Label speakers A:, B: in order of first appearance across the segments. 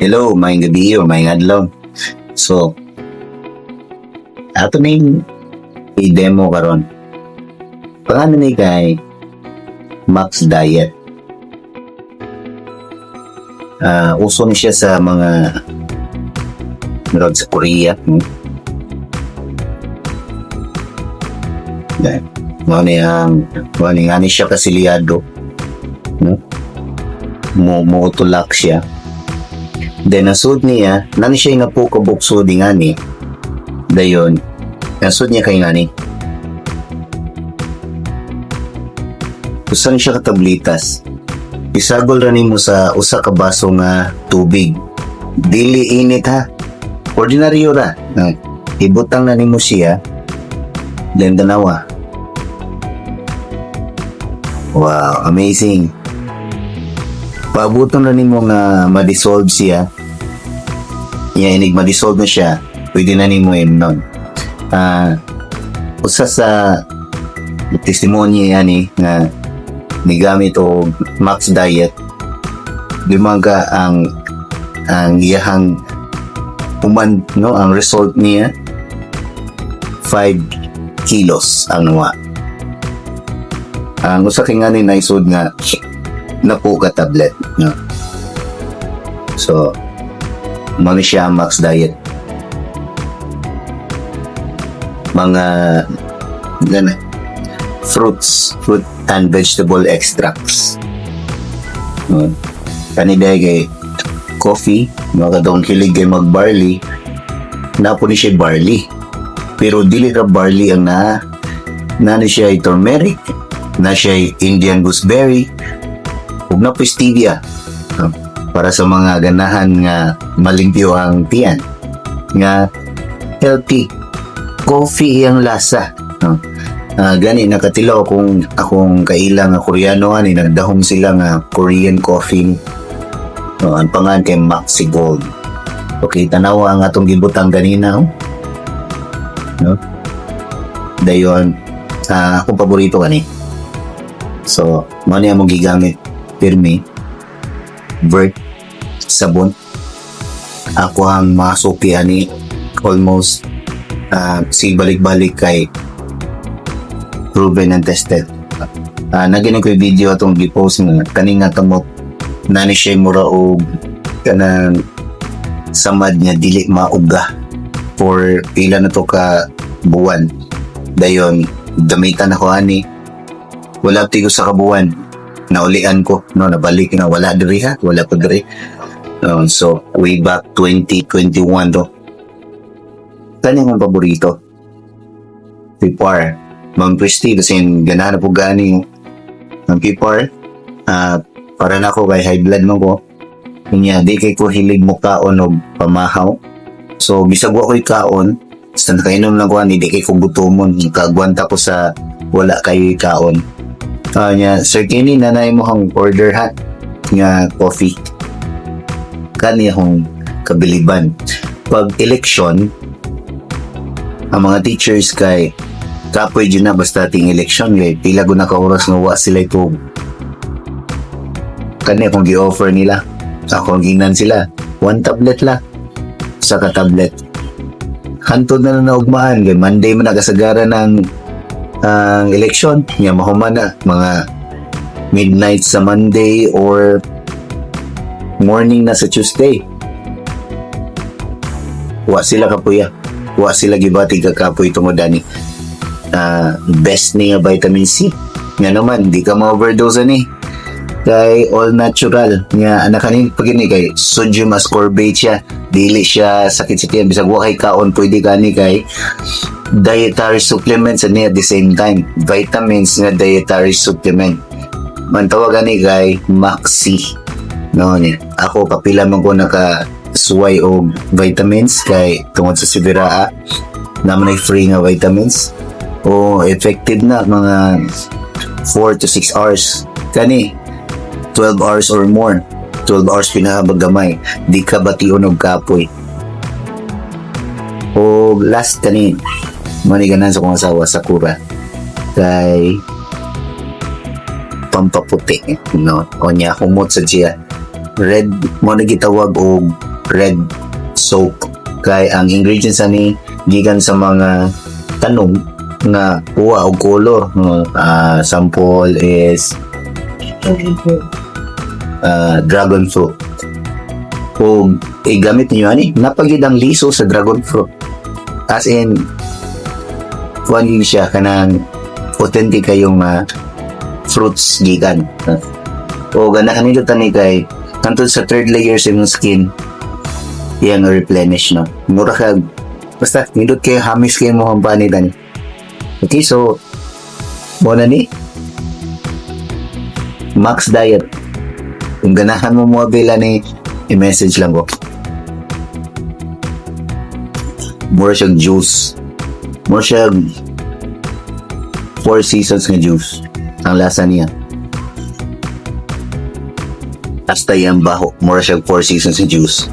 A: Hello, maayong gabi o maayong adlaw. So, ato ning i-demo karon. Pangalan ni kay Max Diet. Uso ni siya sa mga meron sa Korea. Yan. Mao ni ani siya kasilyado. No? Mo tulak siya. Then ang sud niya, nani siya nga po kabukso di nga ni. Dayon, ang sud niya kay nga ni. Usa ni siya ka tablitas. Isagol ra nimo sa usa ka baso nga tubig. Dili init ha. Ordinaryo ra. Ibutang na nimo siya. Then tanawa. Wow, amazing. Paabuton ra nimo nga ma-dissolve siya. Iya, inig ma-dissolve na siya, pwede na nimo imnon. Usa sa testimonya yani nga nigamit og Max Diet, dumaga ang iyahang human, no, ang result niya, 5 kilos ang nawa. Ang usa kay ngani naisod nga napo ka tablet, no? So mao ni siya ang Max Diet, mga gana fruits, fruit and vegetable extracts, no? Kani dahil kay coffee, mga katong hilig kay mag barley na po ni siya, barley, pero dili ra barley ang na na ni siya ay turmeric na siya ay Indian gooseberry ug na po stevia, no? Para sa mga ganahan nga malimpyo ang tiyan nga healthy coffee iyang lasa, no? Gani nakatilaw akong akong kaila nga Koreano ani, nagdahom sila nga Korean coffee, no? Ang pangan kay Maxi Gold. Okay, tanawa ang atong gibutang ganina, oh. No, dayon, akong paborito kani. So mao ni among gigamit pirmi. Vert sabon, ako ang masuki ani, almost si balik-balik kay proven and tested. Nagini ko yung video atong gi-post nga kani nga kamot na ni siya mura og kanang samad nga dili mauga for pila na to ka buwan. Dayon damitan ako ani, wala tigo sa kabuwan, naulian ko, no, nabalik nga wala diri ha, wala pa diri. No, so way back 2021 to. Kani ang paborito Pipar, Ma'am Christy, kasi ganahan na po gani ang Pipar. Para na ako kay high blood mo ko. Unya, di kay ko hilig mo kaon og pamahaw. So bisag wa ko'y kaon, basta nakainom lang ko ani, di kay ko gutomon, kagwanta ko sa wala kayo kaon. Nya, Sir Kenny, nanay mo hang order ha nga coffee. Kani akong kabiliban. Pag election, ang mga teachers kay kapoy dyan na basta ting election kay pila ko na ka oras nga wa sila ito. Kani akong gi-offer nila. Akong ginan sila. One tablet la. Sa ka tablet. Hantod na na naugmaan kay Monday man nakasagaran ng ang election. Nya mahuman na mga midnight sa Monday or morning na sa Tuesday. Wa sila kapuya. Wa sila gibati kakapoy tungod ani. Best ni nga vitamin C. Nga naman, di ka ma-overdose ani. Kay all natural. Nga anak kanin pag ini kay sodium ascorbate siya. Dili siya sakit sa tiyan. Bisag wa kay kaon, pwede kani kay dietary supplements ani at the same time. Vitamins nga dietary supplement. Man tawag ani kay Maxi. No, niya. Ako kapila man ko naka suway og vitamins kay tungod sa Sibiraa naman ay free nga vitamins o effective na mga 4 to 6 hours kani, 12 hours or more, 12 hours pinakabagamay, di ka bation og kapoy. O last, kani maniganan sa kong asawa, Sakura, kay pampaputi, no? O niya humot sa siya red mo na gitawag og red soap kay ang ingredients ani gikan sa mga tanom nga kuha og color, no? Sample is dragon fruit. Kung igamit niyo ani, naa pa gyud ang liso sa dragon fruit. As in, kuan gyud siya, kanang authentic kayong fruits gikan. O ganahan nito tani kay hantod sa third layer sa imong skin iyang replenish, no? Mura ka, basta nindot kayo, hamis kayo mo ang panit ani. Okay, so mo na ni Max Diet. Kung ganahan mo mo avail ani, i-message lang ko. Mura siyang juice. Mura siyang Four Seasons nga juice. Ang lasa niya. Hasta yung baho. Mura siyang Four Seasons nga juice.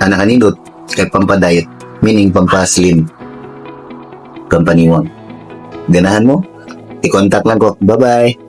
A: Ang nakanindot, kay pampa-diet. Meaning pampa-slim. Pampaniwang. Ganahan mo? I-contact lang ko. Bye-bye!